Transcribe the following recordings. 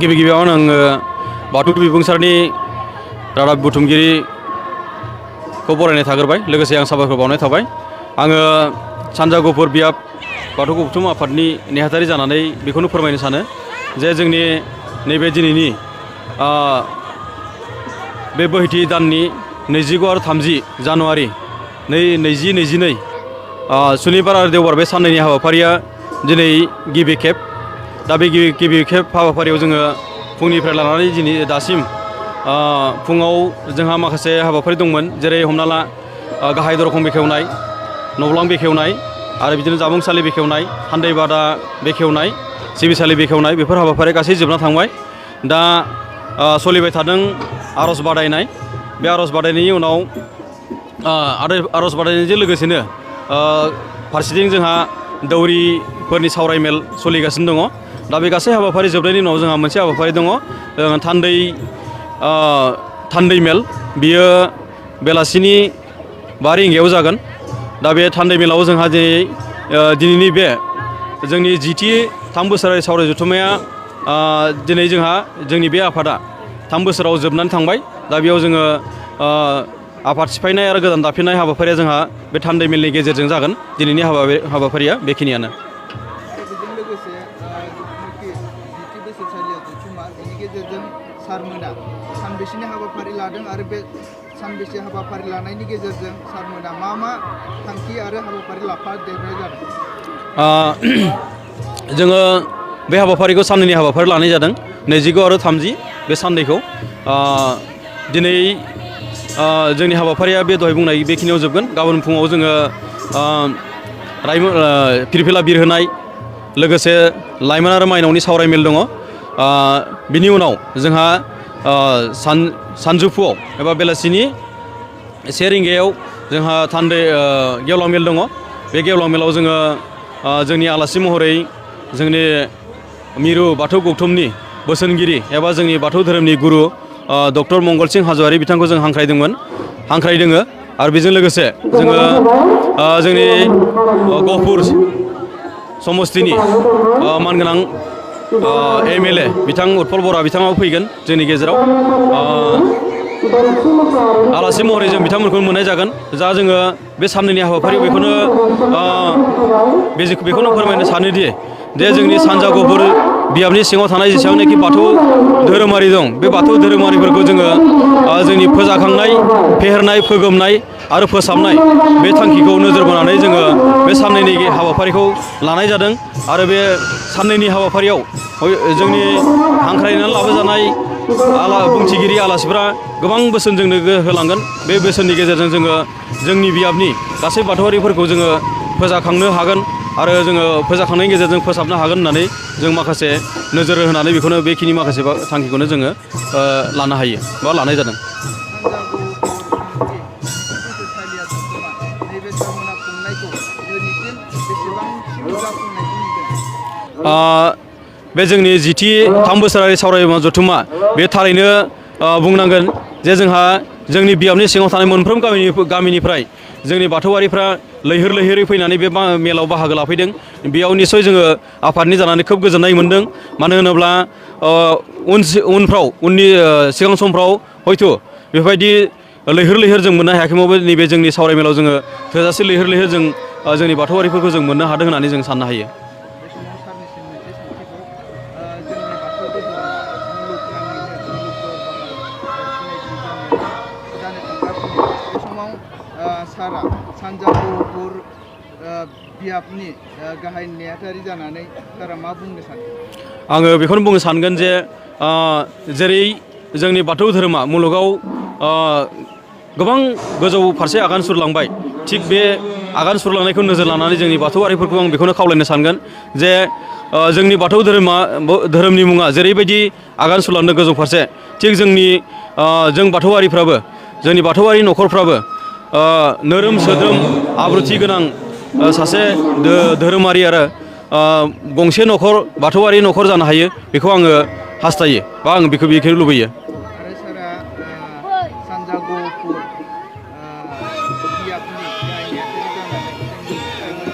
गिबि गिबियावनो आङो बाथौ बिबुंसारनि रादाब बुथुमगिरिखौ बरायनाय थाग्रोबाय लोगोसे आं साबायखर बावनाय थाबाय। आङो सानजा गफुर बियाब बाथौ गौथुम आफादनि नेहाथारि जानानै बेखौनो फोरमायनो सानो जे जोंनि नैबे दिनैनि बे बोहैथि दाननि 29 आरो 30 जानुवारि 2022 सुनिबार आरो देवबार बे साननैनि हाबाफारिया दिनै गिबि खेब। दा बे गिबि खेब हाबाफारियाव जोङो फुंनिफ्राय लानानै दिनै दासिम फुङाव जोंहा माखासे हाबाफारि दंमोन, जेरै हमना ला गाहाय दरखं बेखेवनाय, न'ब्लां बेखेवनाय आरो बिदिनो जामुंसालि बेखेवनाय, हान्दै बादा बेखेवनाय, सिबिसालि बेखेवनाय, बेफोर हाबाफारिया गासै जोबना थांबाय। दा सोलिबाय थादों आर'ज बादायनाय। बे आर'ज बादायनायनि उनाव आर'ज बादायनायजों लोगोसेनो फारसेथिं जोंहा दौरिफोरनि सावरायमेल सोलिगासिनो दङ। दा बे गासै हाबाफारि जोबनायनि उनाव जोंहा मोनसे हाबाफारि दङ, थान्दै मेल। बियो बेलासिनि 5 रिंगायाव जागोन। दा बे थान्दै मेलाव जोंहा दिनैनि बे जोंनि 3 बोसोरारि सावराय जथुम्माया दिनै जोंनि बे आफादा 3 बोसोराव जोबनानै थांबाय। दा बेयाव जोङो आफाद सिफायनाय आरो गोदान दाफिननाय हाबाफारिया जोंहा बे थान्दै मेलनि गेजेरजों जागोन। दिनैनि हाबाफारिया बेखिनियानो। बेजों लोगोसे बोसोरसालिया जथुम्मा बेनि गेजेरजों सारमोना सानबेसेनि हाबाफारि लादों आरो बे सानबेसे हाबाफारि लानायनि गेजेरजों सारमोना मा थांखि आरो हाबाफारि लाफादेरनाय जादों? जोङो बे हाबाफारिखौ साननैनि हाबाफारि लानाय जादों, 29 आरो 30 बे साननैखौ। दिनै जोंनि हाबाफारिया बे दहाय बुंनाय बेखिनियाव जोबगोन। गाबोन फुङाव जोङो फिरफिला बिरहोनाय, लोगोसे लाइमोन आरो माइनावनि सावरायमेल दङ। बिनि उनाव जोंहा सानजौफुआव एबा बेलासिनि 1 रिंगायाव जोंहा गेवलां मेल दङ। बे गेवलां मेलाव जोङो जोंनि आलासि महरै जोंनि मिरु बाथौ गौथुमनि बोसोनगिरि एबा जोंनि बाथौ धोरोमनि गुरु डक्टर मंगलसिं हाज'वारि बिथांखौ जों हांख्रायदोङो। आरो बेजों लोगोसे जोङो जोंनि गहपुर समस्तिनि मानगोनां MLA बिथां उत्पल बरा बिथाङाबो फैगोन जोंनि गेजेराव। आलासि महरै जों बिथांमोनखौ मोननाय जागोन। जा जोङो बे साननैनि हाबाफारियाव बेखौनो फोरमायनो सानोदि जोंनि सानजा गफुर बियाबनि सिङाव थानाय जेसेबांनाखि बाथौ धोरोमारि दं, बे बाथौ धोरोमारिफोरखौ जोङो जोंनि फोजाखांनाय, फेहेरनाय, फोगोमनाय आरो फोसाबनाय बे थांखिखौ नोजोर बोनानै जोङो बे साननैनि हाबाफारिखौ लानाय जादों। आरो बे साननैनि हाबाफारियाव जोंनि हांख्रायनानै लाबोजानाय बुंथिगिरि आलासिफ्रा गोबां बोसोन जोंनो होलांगोन। बे बोसोननि गेजेरजों जोङो जोंनि बियाबनि गासै बाथौआरिफोरखौ जोङो फोजाखांनो हागोन आरो जोङो फोजाखांनायनि गेजेरजों फोसाबनो हागोन होननानै जों माखासे नोजोर होनानै बेखिनि माखासे थांखिखौनो जोङो लानो हायो बा लानाय जादों। बोसोरसालिया जथुम्मा नैबे सारमोना खुंनायखौ दिनैसिम बेसेबांसिम जाफुंनायखौ नुदों? बे जोंनि 3 बोसोरारि सावरायमा जथुम्मा बे थारैनो बुंनांगोन जे जोंहा जोंनि बियाबनि सिङाव थानाय मोनफ्रोम गामिनिफ्राय जोंनि बाथौआरिफ्रा लैहोरै फैनानै बे मेलाव बाहागो लाफैदों। बेयाव निस्सय जोङो आफादनि जानानै खोब गोजोननाय मोनदों। मानो होनोब्ला उननि सिगां समफ्राव हयथ' बेफोरबायदि लैहोर जों मोननो हायाखैबाबो नैबे जोंनि सावरायमेलाव जोङो थोजासे लैहोर जों जोंनि बाथौआरिफोरखौ जों मोननो हादों होननानै जों साननो हायो। जोंनि बाथौ धोरोमा मुलुगनाङैनो मुलुग दरबाराव सिनायथि जानो थांगासिनो। बे समाव सारा सानजा गफुर बियाबनि गाहाय नेहाथारि जानानै सारा मा बुंनो सानो? आङो बेखौनो बुंनो सानगोन जे जेरै जोंनि बाथौ धोरोमा मुलुगाव गोबां गोजौ फारसे आगान सुरलांबाय, थिग बे आगान सुरलांनायखौ नोजोर लानानै जोंनि बाथौआरिफोरखौ आं बेखौनो खावलायनो सानगोन जे जोंनि बाथौ धोरोमनि मुङा जेरैबायदि आगान सुरलांदों गोजौ फारसे, थिग जों बाथौआरिफ्राबो, जोंनि बाथौआरि न'खरफ्राबो नोरोम सोद्रोम आब्रुथि गोनां सासे धोरोमारि आरो गंसे न'खर बाथौआरि न'खर जानो हायो, बेखौ आङो हास्थायो बा आं बेखौ लुबैयो। आरो सारा सानजा गफुर बियाबनि गाहाय नेहाथारि जानानै जोंनि लाइमोन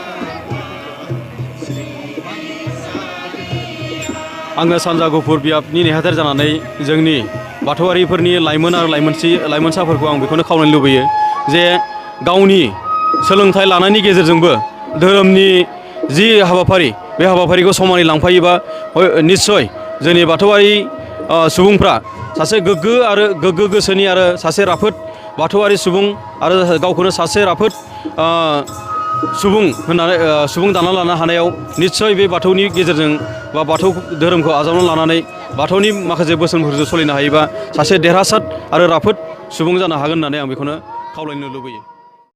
आङो सानजा गुफुर बियाबनि नेहाथारि जानानै जोंनि बाथौआरिफोरनि लाइमोन आरो लाइमोनसाफोरखौ आं बेखौनो खावलायनो लुबैयो जे गावनि सोलोंथाइ लानायनि गेजेरजोंबो धोरोमनि जि हाबाफारि बे हाबाफारिखौ समानै लांफायोबा निस्सय जोंनि बाथौआरि सुबुंफ्रा सासे गोग्गो गोसोनि आरो सासे राफोद बाथौआरि सुबुं आरो गावखौनो सासे राफोद सुबुं दाना लानो हानायाव निस्सय बे बाथौनि गेजेरजों बा बाथौ धोरोमखौ आजावना लानानै बाथौनि माखासे बोसोनफोरजों सोलिनो हायोबा सासे देरहासार आरो राफोद सुबुं जानो हागोन होननानै आं बेखौनो खावलायनो लुबैयो।